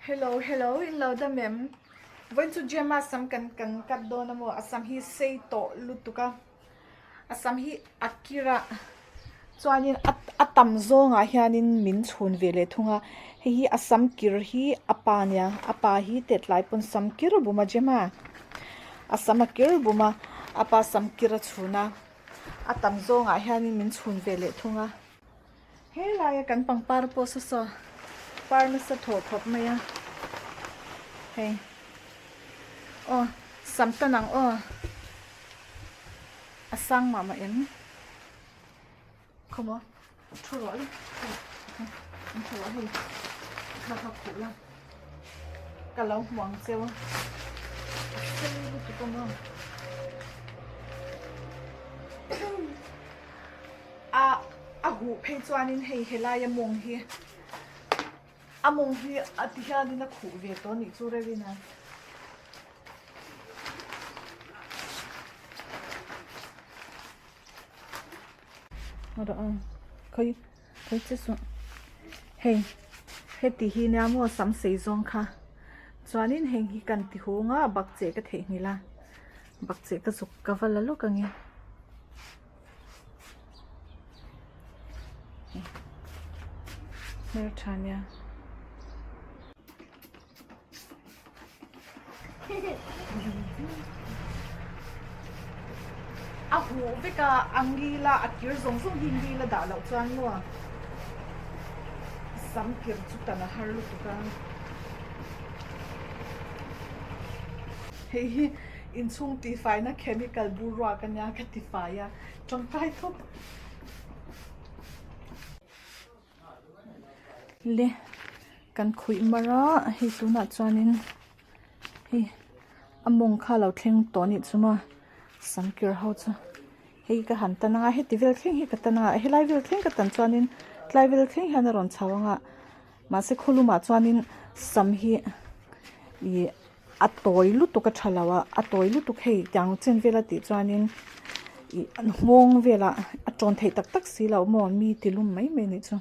Hello hello in lo dam em? Vawiin chu Gemma sam kan kan cut dawn a maw? A sam hi sei tawh lutuk a, a sam hi a kir a, chuanin a a tam zawngah hianin min chhun ve leh thung a, hei hi a sam kir hi a pa nia, a pa hi tet lai pawn sam kir bum a Gemma, a sam a kir bum a, a pa sam kir a chhun a, a tam zawngah hianin min chhun ve leh thung a. He laia kan pangpar pawh saw saw par nasa thawh khawp mai a hei aw sam ta nang aw a sang mah mah em khawmaw thu rawh le an thu rawh hei kha kha khuh la ka lo hmu ang cheu a sei lutuk a maw. A a huh phei chuanin hei helaia mawng hi a mawng hi a ti hianin a khuh ve tawh anih chu reuhin a. Khawi khawi che suh hei heti hi nia maw sam sei zawng kha chuanin heng hi kan ti hung a bakcheh ka theihnghilh a bakcheh ka zuk ka va la lawk ang e. Hmeltha nia. A huh vek a, a ngil a, a kir zawng zawng hi ngil a dah loh chuan maw sam kir chu tan a har lutuk a. Hei hi inchhung tihfaina chemical bur ruak a nia ka tifai a, tangkai thawp. Le kan khuih mar a, hei tunah chuanin hei a mawng kha a lo thleng tawh a nih chu maw samkir ho chu hei ka han tan anga heti vel thleng hi ka tan anga helai vel thleng ka tan chuanin tlai vel thleng hian a rawn chho anga mahse khawlumah chuanin sam hi ih A tawi lutuk a tha lo a, a tawi lutuk hei tiang chen vel a tih chuanin ih nghawng velah a tawn theih tak tak si loh maw mi ti lum mai mai anih chu.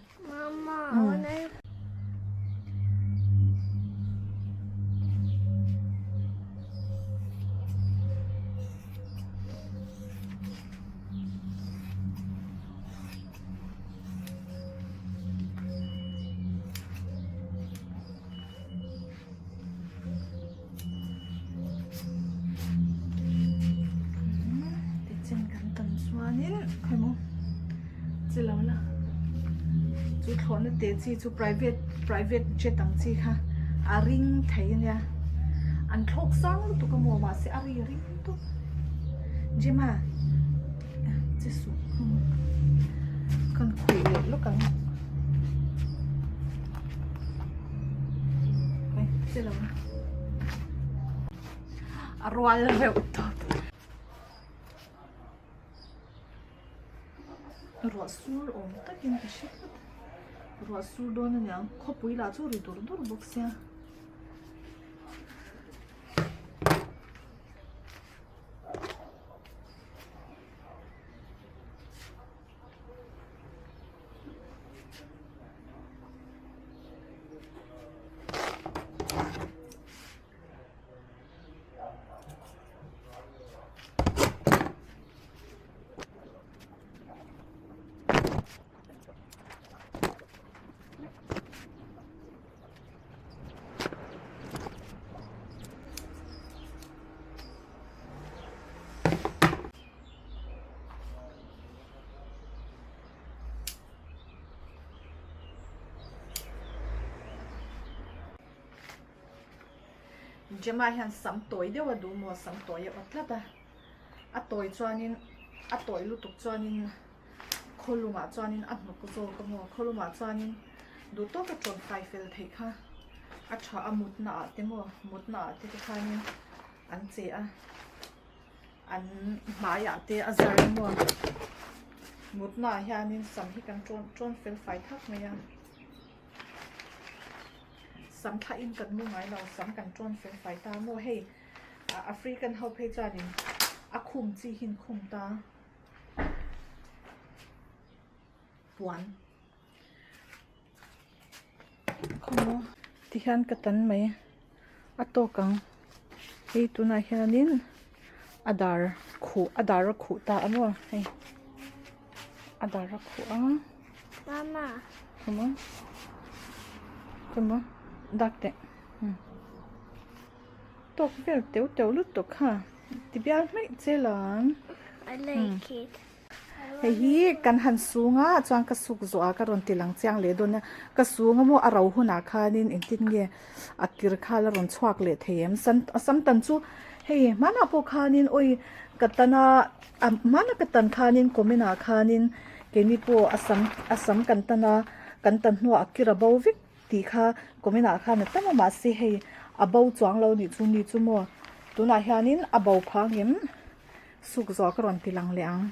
Tichuan kan tam chuanin khawimaw chi lo la chu thlawhna teh chi chu private private jet ang chi kha a ring thei ania an thlawk sang lutuk a maw mahse a ri ring tawp Gemma che suh kan khuih leh lawk ang. A rual reuh tawp. Ruah sur awm takin ka hre tlat. Ruah sur dawn aniang khawpui lah chu ri dur dur bawk sia. Gemma hian sam tawi deuh a duh maw sam tawi a awt tlat a a tawi chuanin a tawi lutuk chuanin khawlumah chuanin a hnawk zawk a maw khawlumah chuanin duh tawka tawn fai fel theih kha a tha a mutna ah te maw mutna ah te te khanin an che a. An hmaiah te a zar emaw mutnaah hianin sam hi kan tawn tawn fel fai thak mai a sam thlahin kan mu ngai lo sam kan tawn fel fai ta maw hei African ho phei chuanin a khum chi hi an khum ta puan. Khawmaw. Tihian ka tan mai a tawk ang hei tunah hianin a dar khuh a dar a khuh ta a maw hei a dar a khuh a. Mama. Come on. Come on. Dak teh. Hmm. Tawk vel teu teu lutuk kha. Ti bial hmeih che lang. I like it. Hei hi kan han sung a chuan ka suk zawh a ka rawn ti lang chiang leh dawn a ka sung a maw a ro hunah khanin engtin nge a kir kha la rawn chhuak leh thei em sam sam tan chu hei hmanah pawh khanin awi ka tan a a hmana ka tan khanin comment ah khanin keini pawh a sam a sam kan tan a kan tan hnuah a kir a bo vek tih kha comment ah khan a tam a mahse hei a bo chuang lo nih chu ni chu maw tunah hianin a bo phang em. Suk zawh ka rawn ti lang leh ang.